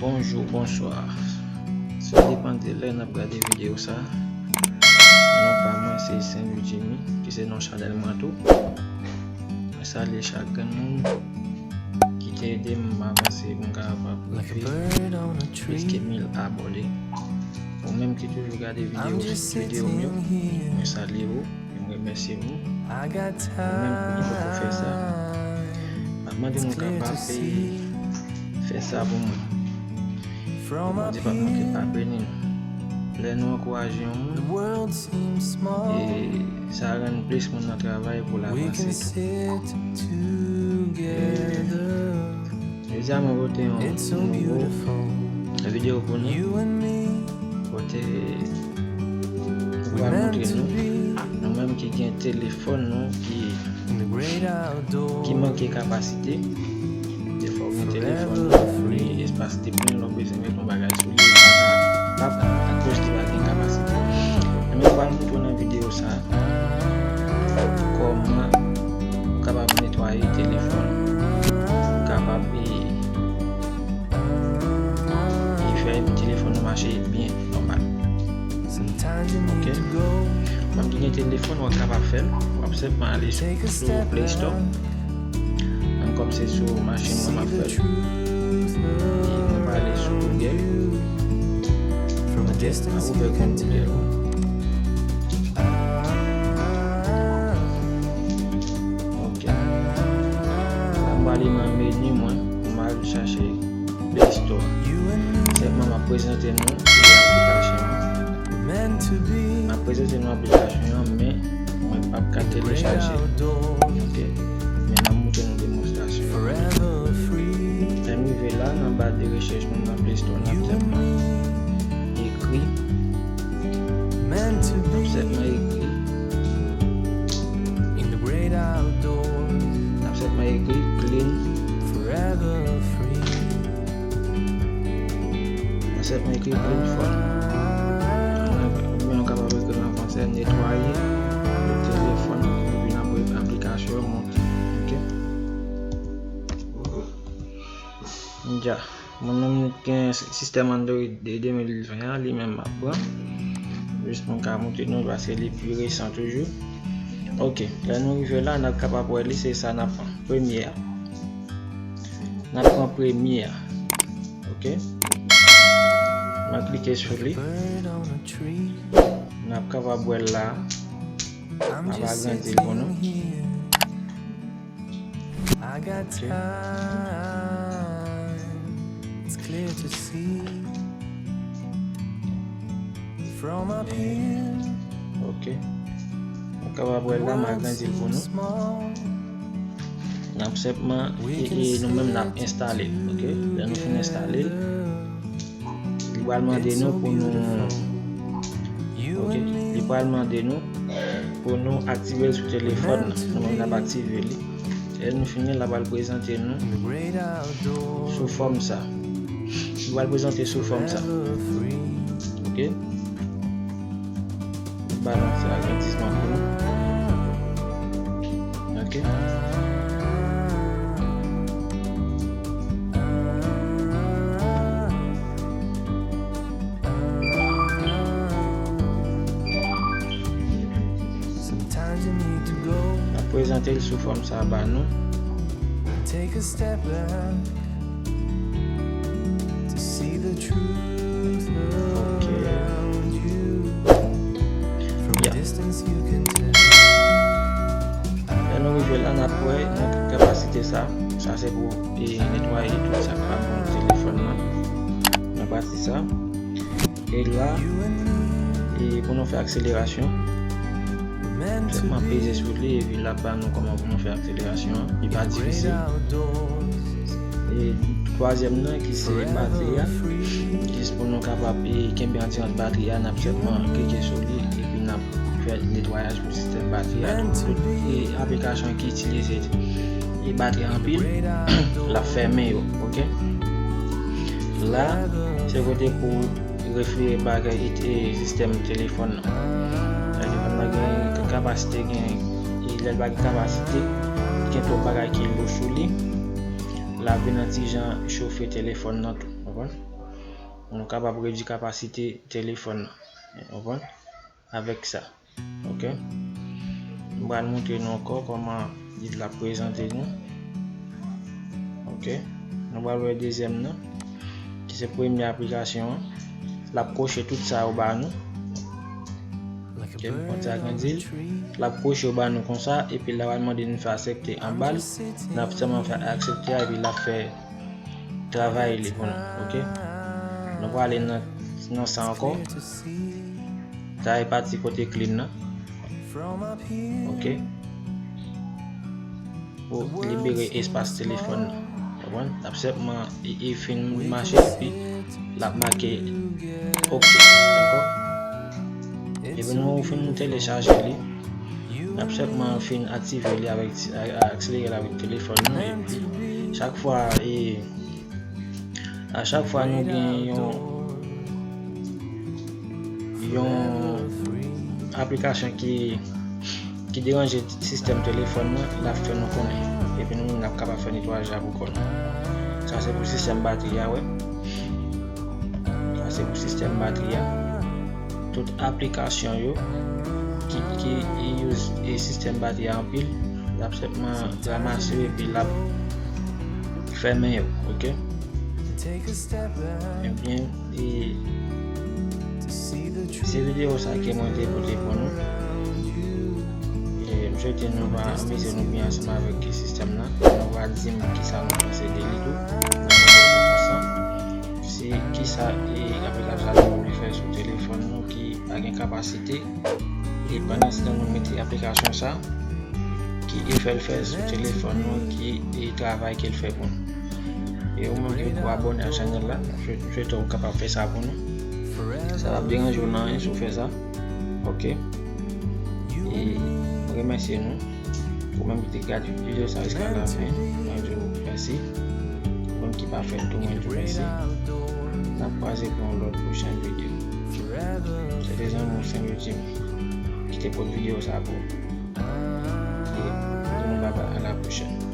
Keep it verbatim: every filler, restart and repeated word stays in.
Bonjou, bonswa. Sa depann de lè n ap gade videyo sa. Non pa mwen se Saint Louis Jimmy, ki se non chanèl mwen tou. Mwen salye chak grenn moun ki te ede m avanse pou m kapab rive plis ke mil abòne. Ou menm ki toujou gade videyo, videyo m yo, mwen salye ou. E m remèsye nou. Ou menm ki poko fè sa, m ap mande nou kapab fè sa pou mwen. Bondye p ap manke pa beni nou. Lè nou ankouraje yon moun, e sa rann plis moun nan travay pou l avanse tou. Jodi a mwen pote yon nouvo videyo pou nou. Kote nou pral montre nou, nou menm ki gen telefòn nou ki, ki manke kapasite. Defwa ou gen telefòn nou, li espas li plen, lè w bezwen met yon bagay sou li, ou pa ka tap akoz li pa gen kapasite. Ebyen, nou pral montre w nan videyo sa a kòman ou kapab netwaye telefòn, ou kapab, e, e fè telefòn nou mache byen, nòmal. Ok. Ou menm ki gen telefòn, w ap kapab fè l. W ap senpman ale sou, sou Play Store. Menm kòm se sou machin mwen m ap fè l. E mwen prale sou Google. Ok, m ap ouvè kont Google. Ok. La, m prale nan meni mwen pou m al chache Play Store. Senpman, m ap prezante nou ki aplikasyon an. M ap prezante nou aplikasyon an, men mwen p ap ka telechaje l. Ok. Men m ap montre nou demonstrasyon an. Lè m rive la, nan ba de rechèch mwen nan Play Store, n ap senpman ekri, n ap senpman ekri, n ap senpman ekri clean. Ansèt mwen ekri plen fwa. Oubyen nou kapab ekri l an fransè, netwaye le telefòn, epi n ap wè aplikasyon yo monte. Ok? Dja. Mwen menm gen sistèm Android de de mil ven an, li menm m ap pran. Jis pou m ka montre nou, paske li pi resan toujou. Ok, lè nou rive la, n ap kapab wè li, se sa n ap pran. Premye a. N ap pran premye a. Ok. Mwen klike sou li. N ap kapab wè l la. M ap agrandi l pou nou. Ok. Ok. Nou kapab wè la, m agrandi l pou nou. N ap senpman, e, e nou menm n ap enstale l, ok? Lè nou fin enstale l, li pral mande nou pou nou, ok? Li pral mande nou pou nou aktive l sou telefòn nan. Nou menm n ap aktive li. Lè nou fini, l ap al prezante nou sou fòm sa. Li pral prezante sou fòm sa. Ok? Ba nou ti agrandisman pou nou. Ok? N ap prezante l sou fòm sa ba nou. Ok. Ya. Lè nou rive la, n ap wè nan kapasite sa. Sa se pou, e, netwaye tout sa k pa bon telefòn nan. Nan pati sa. E la, e pou nou fè akselerasyon, senpman peze sou li epi l ap ba nou kòman pou nou fè akselerasyon an. Li pa difisil. E twazyèm nan ki se batri a, jis pou nou kapab, e, kenbe andirans batri a, n ap senpman klike sou li epi n ap fè netwayaj pou sistèm batri a tou. Tout, e, aplikasyon ki itilize, e, batri anpil, l ap fèmen yo, ok? La, se kote pou refleye bagay, e, sistèm telefòn nan. Telefòn nan gen kapasite, gen, e, lè l pa gen kapasite, gen twòp bagay ki lou sou li. L ap vin yon ti jan chofe telefòn nan tou, konprann? Nou kapab redui kapasite telefòn nan. Ou konprann? Avèk sa. Ok. M pral montre nou ankò kòman li t ap prezante nou. Ok. Nou pral wè dezyèm nan, ki se premye aplikasyon an. L ap koche tout sa yo ba nou. Ok, m konn sa agrandi l. L ap koche yo ba nou konsa, epi l ap mande nou fè aksepte anba l. N ap sèlman fè aksepte a, epi l ap fè travay li pou nou, ok? Nou prale nan, nan sa ankò. Sa e pati kote clean nan. Ok. Pou libere espas telefòn nan. Konprann? L ap senpman, e, e fin mache, epi l ap make ok. Dakò? Epi nou fin telechaje li. N ap senpman fin aktive li avèk, a, a, akselere l avèk telefòn nou. Epi chak fwa, e, a chak fwa nou gen yon, yon aplikasyon ki, ki deranje sistèm telefòn nan, l ap fè nou konnen. Epi nou menm n ap kapab fè netwayaj la pou kò nou. Sa se pou sistèm batri a, wè. Sa se pou sistèm batri a. Tout aplikasyon yo ki, ki use e sistèm batri a anpil, l ap senpman ranmase yo epi l ap fèmen yo, ok? Ebyen, e, se videyo sa ke mwen te pote pou nou. E, m swete nou va amize nou byen ansanm avèk sistèm nan. Nou va di m kisa nou panse de li tou. Si kisa, e, aplikasyon sa nou vle fè sou telefòn nou ki pa gen kapasite, e pandan se tan nou mete aplikasyon sa ki e fè l fè sou telefòn nou, ki e travay ke l fè pou nou. E ou menm ki poko abòne a chanèl la, m swete ou kapab fè sa pou nou. Sa p ap deranje w nan anyen si w fè sa. Ok. E m remèsye nou. Ou menm ki te gade videyo sa jiska la fen, mwen di w mèsi. Ou menm ki pa fè l tou, mwen di w mèsi. N ap kwaze pou yon lòt pwochèn videyo. Se te zanmi w Samuel Jimmy ki te pote videyo sa pou ou. E nou di nou babay, a la pwochèn.